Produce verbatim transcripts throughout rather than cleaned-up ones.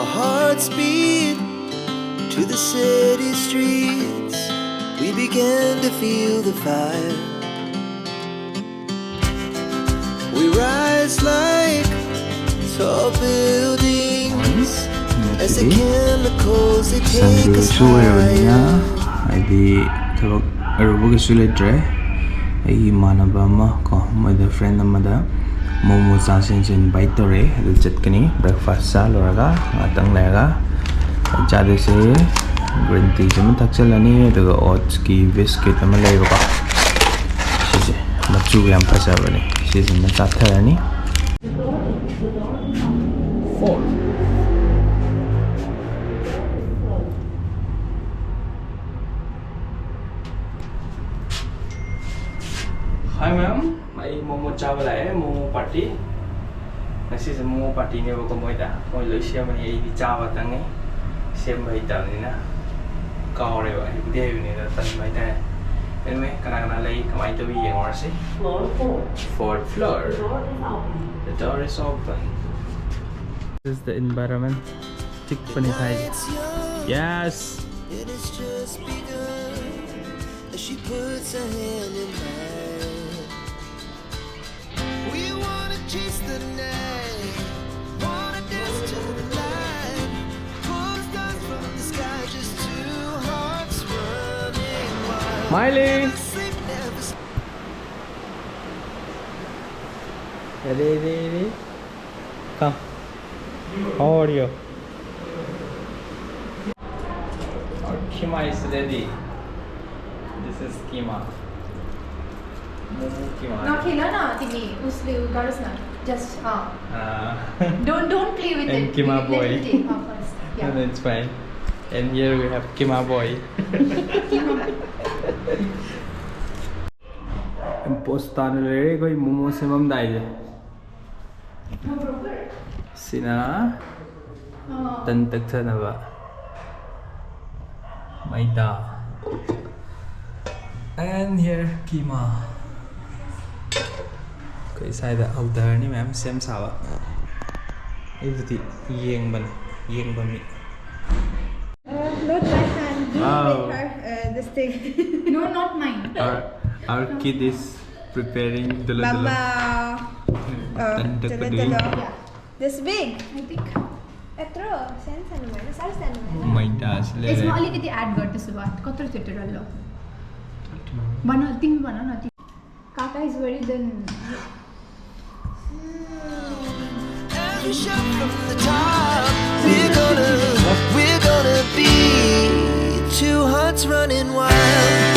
Our hearts beat to the city streets. We began to feel the fire. We rise like tall buildings as the chemicals they take us higher. ꯁꯟꯗꯦꯁꯨ ꯑꯣꯏꯔꯕꯅꯤꯅ, ꯍꯥꯏꯗꯤ, ꯊꯕꯛ ꯑꯔꯨꯕ ꯀꯩꯁꯨ ꯂꯩꯇ꯭ꯔꯦ꯫ ꯑꯩꯒꯤ ꯏꯃꯥꯟꯅꯕ ꯑꯃ ꯀꯣ, ꯃꯣꯏꯗ, ꯐ꯭ꯔꯦꯟ ꯑꯃꯗ ꯃꯣꯃꯣ ꯆꯥꯁꯦꯅꯁꯨ ꯏꯟꯚꯥꯏꯠ ꯇꯧꯔꯛꯑꯦ꯫ ꯑꯗꯨ ꯆꯠꯀꯅꯤ꯫ ꯕ꯭ꯔꯦꯛꯐꯥꯁ ꯆꯥ ꯂꯣꯏꯔꯒ ꯉꯥꯛꯇꯪ ꯂꯩꯔꯒ ꯆꯥꯗꯣꯏꯁꯦ꯫ ꯒ꯭ꯔꯤꯟ ꯇꯤꯁꯨ ꯑꯃ ꯊꯛꯆꯜꯂꯅꯤ, ꯑꯗꯨꯒ ꯑꯣꯠꯁꯀꯤ ꯕꯤꯁꯀꯤꯠ ꯑꯃ ꯂꯩꯕꯀꯣ꯫ ꯁꯤꯁꯦ ꯃꯆꯨ ꯌꯥꯝ ꯐꯖꯕꯅꯦ꯫ ꯁꯤꯁꯤꯃ ꯆꯥꯊꯔꯅꯤ꯫ Four. Hi ma'am, ꯑꯩ ꯃꯣꯃꯣ ꯆꯥꯕ ꯂꯥꯛꯑꯦ, ꯃꯣꯃꯣ ꯄꯥꯔꯇꯤ꯫ ꯉꯁꯤꯁꯦ ꯃꯣꯃꯣ ꯄꯥꯔꯇꯤꯅꯦꯕꯀꯣ꯫ ꯃꯣꯏꯗ, ꯃꯣꯏ ꯂꯣꯏ ꯁꯦꯝꯃꯅꯤ, ꯑꯩꯗꯤ ꯆꯥꯕ ꯇꯪꯉꯤ꯫ ꯁꯦꯝꯕ ꯍꯩꯇꯕꯅꯤꯅ ꯀꯥꯎꯔꯦꯕ꯫ ꯍꯩꯕꯨꯗꯤ ꯍꯩꯕꯅꯤ, ꯑꯗꯣ ꯇꯟꯕ ꯍꯥꯏꯇꯥꯔꯦ꯫ Anyway, ꯀꯅꯥ ꯀꯅꯥ ꯂꯩ, ꯀꯃꯥꯏꯅ ꯇꯧꯏ, ꯌꯦꯡꯉꯨꯔꯁꯤ꯫ Floor four. Fourth floor. The door is open. The door is open. This is the environment. ꯆꯤꯛꯄꯅꯤ ꯊꯥꯏꯁꯦ꯫ Yes. It has just begun as she puts her hand in mine. We wanna chase the night, wanna dance to the light, pull the stars from the sky, just two hearts running wild. Miley. Sleep never Ready, ready, ready. Come. How are you? Our keema is ready. This is keema. Momo keema. नखेल न तिमी उसले उ गरोस् न। Just uh. Uh, Don't don't play with And it. keema Let boy. Him take, uh, first. And Yeah. It's fine. And here we have keema boy. Post ꯇꯥꯅ ꯂꯩꯔꯦ ꯑꯩꯈꯣꯏ ꯃꯣꯃꯣ ꯁꯦꯝꯃꯝꯗꯥꯏꯁꯦ꯫ ꯁꯤꯅ ꯇꯟ ꯇꯛꯊꯅꯕ ꯃꯩꯗꯥ꯫ And here keema. ꯑꯩꯈꯣꯏ ꯁ꯭ꯋꯥꯏꯗ ꯍꯧꯊꯔꯅꯤ ꯃꯌꯥꯝ ꯁꯦꯝ ꯁꯥꯕ꯫ ꯑꯩꯕꯨꯗꯤ ꯌꯦꯡꯕꯅꯦ꯫ ꯌꯦꯡꯕ ꯃꯤ꯫ Uh, not my hand. You Wow. Make her uh, this thing. No, not mine. Our, our kid is preparing dula dula. Mama. Uh, Tanda dula peduli. Dula. Yeah. This big. I think. यत्रो सानो सानो भएन, साह्रै सानो भएन। Oh my gosh, यसमा अलिकति add गर्दैछु बात। कत्रो थियो त्यो डल्लो? भन, तिमी भन न। ति- काका is very then. As we shout from the top, we're gonna, we're gonna be two hearts running wild.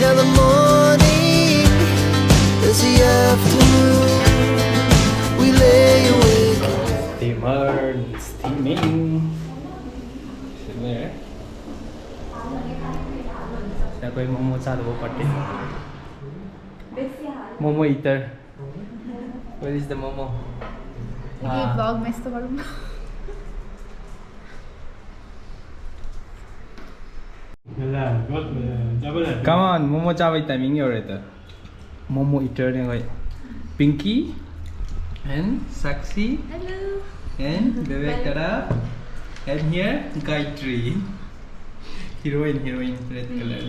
Now the morning is the afternoon. We lay awake. Steamer, steaming. Steamer. यहाँ कोही मोमो चालु हो पट्टि। Momo eater. Where is the momo? यो भ्लगमा यस्तो गरौँ। Come on, momo चाबैको टाइमिङ यौरे त। मोमो इटरने खै। Pinky and Sakshi Hello. and Bebek Dada and here Gayatri. Heroine, heroine, red color.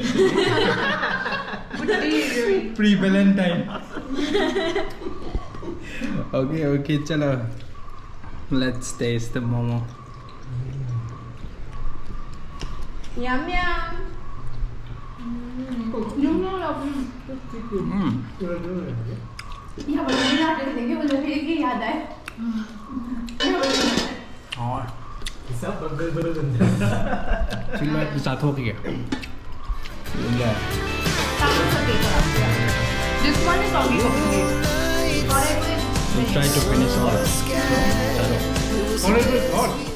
Pre-Valentine. Okay, okay, चलो. Let's taste the momo. Yum yum. You know, love. Mm. यहाँ पर बिना देखे मुझे फिर एक ही याद आए। Oh. चिल्ला साथ हो गया। This one is only complete. We'll try to finish all. चलो। What is this? What?